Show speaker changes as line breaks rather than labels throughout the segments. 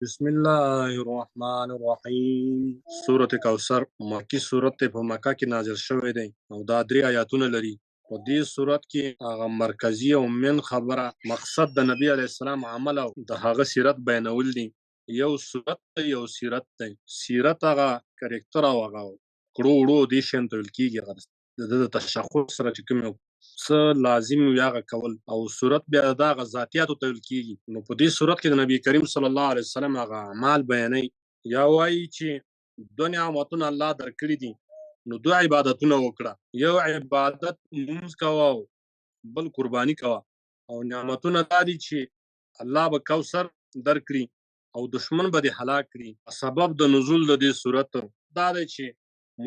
بسم الله الرحمن الرحیم. سورت کوثر مکی سورت ته، په مکه کې نازل شوی دی او دا درې آیاتونه لري. په دې صورت کې هغه مرکزی او من خبره، مقصد د نبی علی السلام عمل او د هغه سیرت بیانول دي. یو صورت دی، یو سیرت دی. سیرت هغه کرکټر او هغه کړو وړو دې شیان ته ویل کېږي، هغه د ده د تشخص سره چې کوم یو څه لازم وي هغه کول، او صورت بیا د هغه ذاتیاتو ته ویل کېږي. نو په دې صورت کې د نبی کریم صلی الله علیه وسلم هغه اعمال بیانوي، یا وایي چې دوه نعمتونه الله درکړي دي، نو دوه عبادتونه وکړه، یو عبادت لمونځ کوه او بل قرباني کوه. او نعمتونه دا دي چې الله به کوثر درکړي او دشمن به دې هلاک کړي. سبب د نزول د دې صورت دا دی چې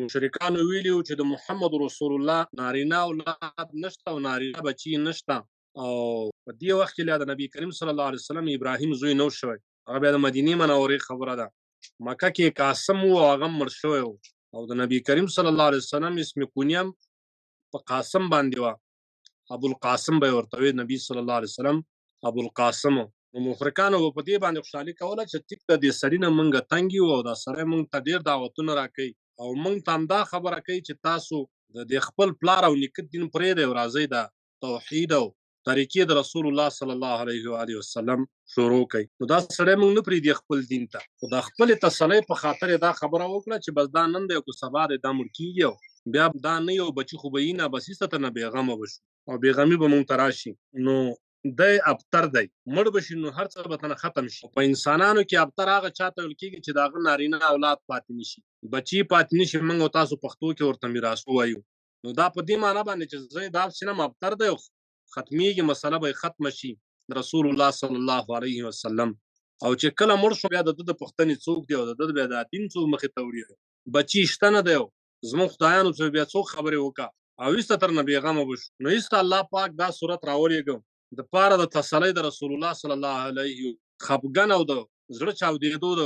مشرکانو ویلي وو چې د محمد رسول الله نارینه اولاد نشته او نارینه بچي نشته، او په دې وخت کې لا د نبی کریم صلی الله علیه وسلم ابراهیم زوی نو شوی، هغه بیا د مدینې منورې خبره ده. مکه کې قاسم و، هغه مړ شوی و، او د نبی کریم صلی الله علیه وسلم اسم کنیه په قاسم باندې وه، ابو القاسم به ورته وی، نبی صلی الله علیه وسلم ابو القاسم. نو مشرکانو به په دې باندې خوشحالي کوله چې ټیک ده، دې سړي نه مونږ تنګ یو او دا سړی مونږ ته ډېر دعوتونه راکوي او مونږ ته همدا خبره کوي چې تاسو د دې خپل پلار او نیکه دین پرېږدئ او راځئ دا توحید او طریقې د رسول الله صلی الله علیه و آله وسلم شروع کړئ. نو دا سړی مونږ نه پرېږدي خپل دین ته، خو د خپلې تسلۍ په خاطر یې دا خبره وکړه چې بس دا نن دی او که سبا دی دا مړ کېږي او بیا دا نه یو بچي خو به یي نه، بس هېڅ ته نه بېغمه به شو او بېغمي به مونږ ته راشي. نو دی ابتر دی، مړ به شي، نو هر څه به تنه ختم شي. په انسانانو کې ابتر هغه چاته ویل کېږي چې د هغه نارینه اولاد پاتې نه شي، بچي پاتې نه شي. موږ او تاسو پښتو کې ورته میراث ووایو. نو دا په دې معنی باندې چې زه دا سینم ابتر دی او ختمیږي، مسله به یې ختمه شي رسول الله صلی الله علیه وسلم. او چې کله مړ شو بیا د ده د پوښتنې څوک دی او د ده بیا د دین څوک مخې ته وړي، بچي شته نه دی، زموږ خدایانو څه بیا څوک خبرې وکړه او ایسته تر نه بېغمه به شو. نو ایسته الله پاک دا صورت راولېږه د پاره د تسلۍ د رسول الله صلی الله علیه خفګان او د زړه چاودېدو د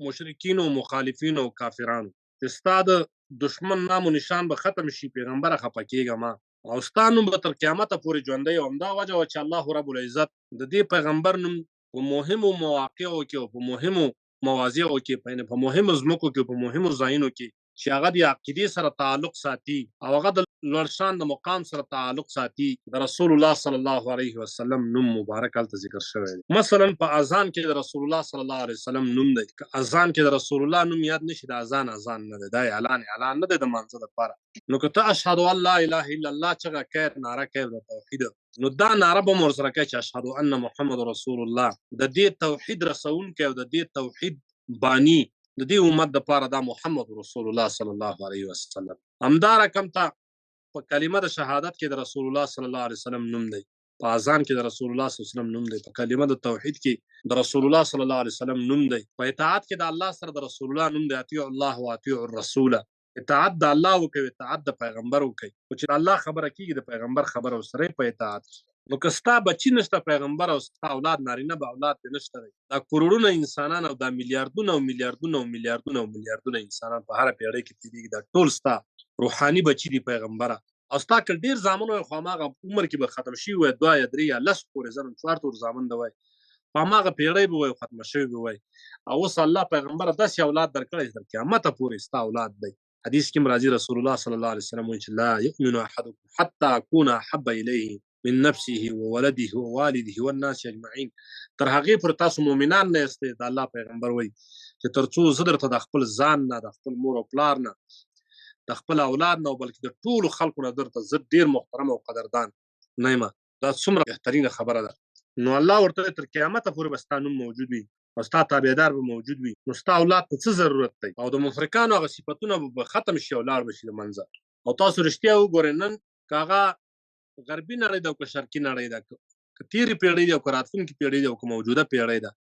مشرکینو، مخالفینو او کافرانو چې ستا د دشمن نام و نشان به ختم شي، پیغمبره خفه کېږه ما، او ستا نوم به تر قیامته پورې ژوندی. او همدا وجه وه چې الله رب العزت د دې پیغمبر نوم په مهمو مواقعو کې او په مهمو مواضعو کې، په مهمو ځمکو کې، په مهمو ځایونو کې چې هغه د عقیدې سره تعلق ساتي او هغه د لوړ شان د مقام سره تعلق ساتي، د رسول الله صلی الله علیه وسلم نوم مبارک هلته ذکر شوی دی. مثلا په اذان کې د رسول الله صلی الله علیه وسلم نوم دی. که اذان کې د رسول الله نوم یاد نشي، د اذان اذان نه دی، دا اعلان اعلان نه دی د مانځه دپاره. نو که ته اشهد ان لا اله الا الله چغه کوې، ناره کوې د توحید، نو دا ناره به هم ورسره کوې چې اشهد ان محمد رسول الله. د دې توحید رسوونکی او د دې توحید بانی د دې امت د پاره دا محمد رسول الله صلی الله علیه وسلم. همدا رقم ته په کلمه د شهادت کې د رسول الله صلی الله علیه وسلم نوم دی، په اذان کې د رسول الله صلی الله علیه وسلم نوم دی، په کلمه د توحید کې د رسول الله صلی الله علیه وسلم نوم دی، په اطاعت کې د الله سره د رسول الله نوم دی، اطیع الله و اطیع الرسول. اطاعت د الله وکوي، اطاعت د پیغمبر وکوي، خو چې د الله خبره کیږي د پیغمبر خبره ورسره په اطاعت کې. نو که ستا بچي نشته پیغمبر او ستا اولاد نارینه به اولاد دې نشته دی، دا کروړونه انسانان او دا میلیاردونه او میلیاردونه او میلیاردونه او میلیاردونه انسانان په هره پیړۍ کې تېرېږي، دا ټول ستا روحاني بچي دي پیغمبره. او ستا که ډېر زامن وای خو هماغه عمر کې به ختم شوي وای، دوه یا درې یا لس پورې زنم څوار تور زامن د وای، په هماغه پیړۍ به وای ختمه شوي به وای. او اوس الله پیغمبره داسې اولاد درکړی چې تر قیامته پورې ستا اولاد دی. حدیث کې راځي رسول الله صلی الله علیه وسلم وایي چې لا یؤمن احدکم حتی اکون احب الیه من نفسه وولده ووالده والناس اجمعین. تر هغې پورې تاسو مؤمنان نه یاستئ، د الله پیغمبر وایي چې تر څو زه درته د خپل ځان نه، د خپل مور او پلار نه، د خپل اولاد نه، بلکې د ټولو خلکو نه درته زه ډېر محترم او قدردان نه یم. دا څومره بهترینه خبره ده. نو الله ورته تر قیامته پورې به ستا نوم موجود وي او ستا تابعدار به موجود وي، نو ستا اولاد ته څه ضرورت دی؟ او د مفرکانو هغه صفتونه به ختم شي او لاړ به شي له منځه. او تاسو رښتیا وګورئ نن که هغه غربي نړۍ ده او که شرقي نړۍ ده، که تېرې پېړۍ دي او که راتلونکې پېړۍ دي او که موجوده پېړۍ ده،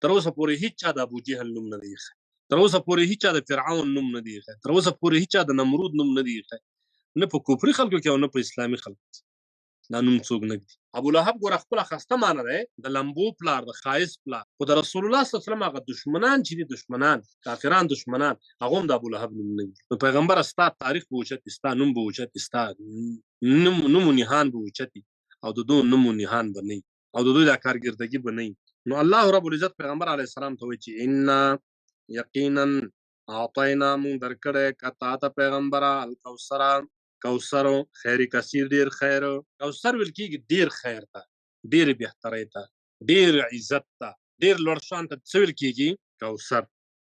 تر اوسه پورې هیچا د ابو جهل نوم نه دی ایښی، تر اوسه پورې هیچا د فرعون نوم نه دی ایښی، تر اوسه پورې هیچا د نمرود نوم نه دی ایښی، نه په کفري خلکو کې او نه په اسلامي خلکو کې دا نوم څوک نه ږدي. ابو لهب ګوره خپله خسته معنی دی، د لمبو پلار، د ښایست پلار، خو د رسول الله صلی الله علیه وسلم هغه دشمنان چې دي، دشمنان کافران دشمنان، هغه هم د ابو لهب نوم نه ږدي. نو پیغمبره ستا تاریخ به اوچت وي، ستا نوم به اوچت وي، ستا نوم و نهان به اوچت وي او د دوی نوم و نهان به نه وي او د دوی دا کارګردګي به نه وي. نو الله رب العزت پیغمبر علیه السلام ته وایي چې انا یقینا اعطینا، مونږ درکړی که تا ته پیغمبره الکوثر، کوثر خیر کثیر، ډیر خیر. کوثر ویل کېږي ډیر خیر ته، ډیر بهترۍ ته، ډیر عزت ته، ډیر لوړ شان ته څه ویل کېږي؟ کوثر.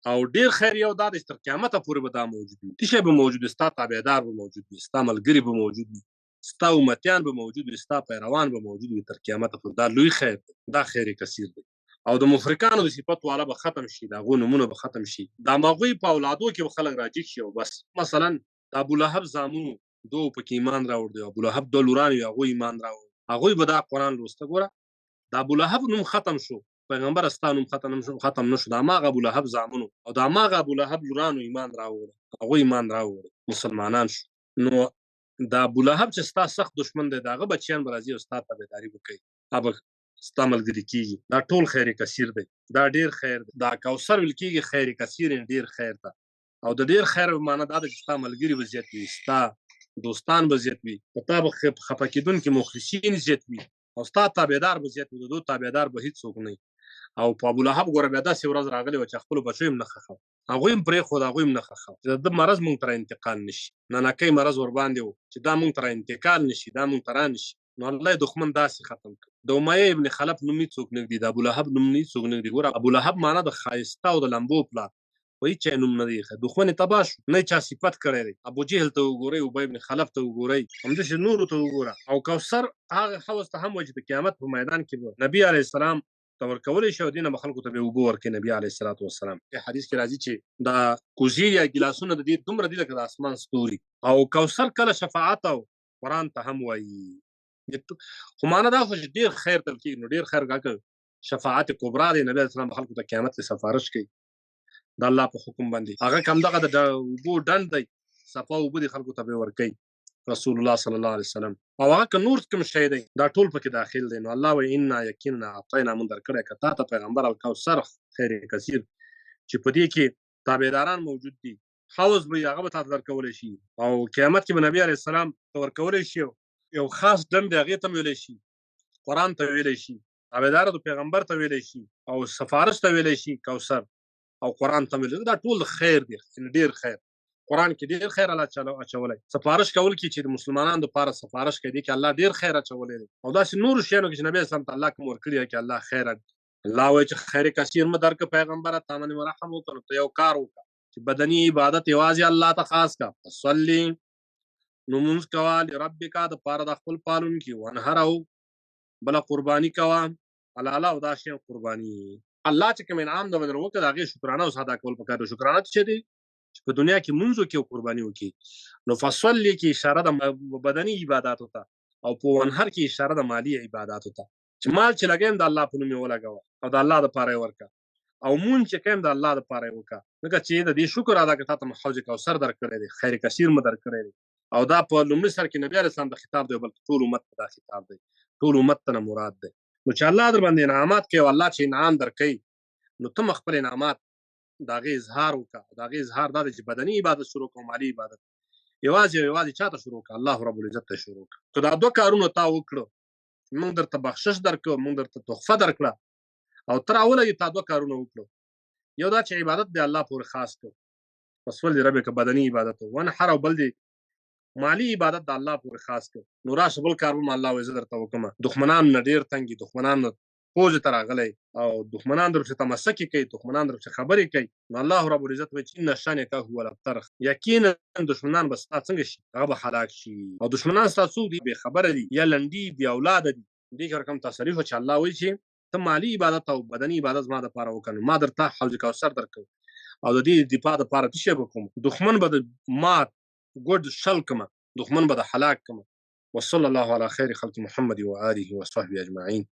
او ډیر خیر یو دا دی چې تر قیامته پورې به دا موجود وي، څه شی به موجود وي؟ ستا تابعدار به موجود وي، ستا ملګري به موجود وي، ستا امتیان به موجود وي، ستا پیروان به موجود وي تر قیامته پورې. دا لوی خیر دی، دا خیر کثیر دی. او د مفرکانو د صفت والا به ختم شي، د هغو نومونه به ختم شي، د هماغوی په اولادو کې به خلک راجیګ شي. او بس مثلا د ابولهب زامنو دوو پکې ایمان راوړ دی، ابولهب دوه لوران وي، هغوی ایمان راوړ، هغوی به دا قرآن لوسته. ګوره د ابولهب نوم ختم شو، پیغمبر ستا نوم ختم نه شو. د هماغه ابولهب زامنو او د هماغه ابولهب لورانو ایمان راوړ، هغوی ایمان راوړ، مسلمانان شو. نو د ابولهب چې ستا سخت دښمن دی، د هغه بچیان به راځي او ستا تابعداري به کوي، هغه به ستا ملګري کېږي. دا ټول خیر کثیر دی، دا ډېر خیر دی. دا کوثر ویل کېږي خیر کثیر، یعنې ډېر خیر ته. او د ډېر خیر معنی دا ده چې ستا ملګري به زیات وي، ستا دوستان به زیات وي، په تا به خفه کېدونکي مخلصین زیات وي، او ستا تابعدار به زیات وي، د دوی تابعدار به هیڅوک نه وي. او په ابولهب ګوره بیا داسې ورځ راغلې وه چې خپلو بچیو هم نه ښخوه، هغوی هم پرېښود، هغوی هم نه ښخوه چې د ده مرض مونږ ته را انتقال نه شي. ننکۍ مرض ورباندې و چې دا مونږ ته را انتقال نه شي، دا مونږ ته را نه شي. نو الله یې دښمن داسې ختم کړ. د امیه ابن خلف نوم هېڅوک نه ږدي، د ابولهب نوم هېڅوک نه ږدي. ګوره ابولهب معنا د ښایسته او د لمبو پلار، خو هېچا یې نوم نه دی ایښی، دښمن یې تباه شو، نه یې چا صفت کړی دی. ابو جهل ته وګورئ، ابی ابن خلف ته وګورئ، همداسې نورو ته وګوره. او کوثر هغه حوض ته هم وایي چې د قیامت په میدان کې به نبي علیه السلام ته ورکولی شي او دې نه به خلکو ته به اوبه ورکوي نبي علیه الصلاة والسلام. په حدیث کې راځي چې دا کوزې یا ګیلاسونه د دې دومره دي لکه د اسمان ستوري. او کوثر کله شفاعت او قرآن ته هم وایي، خو معنا دا خو چې ډېر خیر تل کېږي، نو ډېر خیر ګاکه شفاعت کبرا دی. نبی علیه السلام به خلکو ته قیامت کې سفارش کوي د الله په حکم باندې. هغه کم دغه د اوبو ډنډ دی، صفا اوبه دي، خلکو ته به ورکوي رسول الله صلی الله علیه وسلم. او هغه که نور کوم شی دی دا ټول پکې داخل دی. نو الله وایي انا یقینا اعطینا، مونږ درکړی که تا ته پیغمبر الکوثر خیر کثیر، چې په دې کې تابعداران موجود دي، حوض به هغه به تا ته درکولی شي، او قیامت کې به نبی علیه السلام ته ورکولی شي، یو خاص ډنډ دی هغې ته هم ویلی شي، قرآن ته ویلی شي، تابعدار د پیغمبر ته ویلی شي، او سفارش ته ویلی شي کوثر، او قرآن ته ویلی. دا ټول خیر دی، یعنې ډېر خیر. قرآن کې ډېر خیر الله اچولی. سفارش کول کې چې د مسلمانانو دپاره سفارش کوي، دې کې الله ډېر خیر اچولی دی. او داسې نورو شیانو کې چې نبی اسلام ته الله کوم ورکړي کې الله خیر الله وایي چې خیر کثیر مه درکړه پیغمبره، تا باندې مې رحم وکړ. نو ته یو کار وکړه چې بدني عبادت یوازې الله ته خاص کړه. فصلي، نو مونځ کوه لربک دپاره د خپل پالونکي، وانهر، او بله قرباني کوه حلاله، او دا شیان قرباني. الله چې کوم انعام د باندې وکړ د هغې شکرانه اوس ادا کول پکار دی. شکرانه څه دی؟ چې په دنیا کې مونځ وکړي او قرباني وکړي. نو فصلي کې اشاره د بدني عباداتو ته، او په وانهر کې اشاره د مالي عباداتو ته، چې مال چې لګوم د الله په نوم یې ولګوه او د الله دپاره یې ورکړه، او مونځ چې کوم د الله دپاره یې وکړه، ځکه چې د دې شکر ادا کړه، تا ته مو حوض کوثر درکړی دی، خیر کثیر مو درکړی دی. او دا په لومړي سر کې نبی علیه السلام ته خطاب دی، بلکې ټول امت ته دا خطاب دی، ټول امت ته نه مراد دی. نو چې الله در باندې انعامات کوي او الله چې انعام درکوي، نو ته خپل انعامات د هغې اظهار وکړه. د هغې اظهار دا دی چې بدني عبادت شروع کړه او مالي عبادت یوازې او یوازې چا ته شروع کړه؟ الله رب العزت ته شروع کړه. که دا دوه کارونه تا وکړو، موږ درته بخشش درکړو، موږ درته تحفه درکړه، او تر اوله یې تا دوه کارونه وکړو. یو دا چې عبادت دی الله پورې خاص کړو، پس ول دی رب که بدني عبادت وانحر، او بل دی مالي عبادت د الله پورې خاص کړو. نو راشه بل کار به الله وایي زه درته وکړم. دښمنان نه ډېر تنګ دي، دښمنان نه پوزې ته راغلی، او دښمنان درپسې تمسکې کوي، دښمنان درپسې خبرې کوي. نو الله رب العزت وایي چې ان شانئک هو الابتر، یقینا دښمنان به ستا څنګه شي؟ هغه به هلاک شي. او دښمنان ستا څوک دي؟ بې خبره دي، یا لنډي، بې اولاده دي. دې کې ورکم تسلي شوه چې الله وایي چې ته مالي عبادت او بدني عبادت زما دپاره وکړه، نو ما درته حوض کوثر درکړ، او د دې دفاع دپاره څه شی به کوم؟ دښمن به د مات ګډ شل کړم، دښمن به د هلاک کړم. وصلى الله على خير خلق محمد وآله وصحبه أجمعين.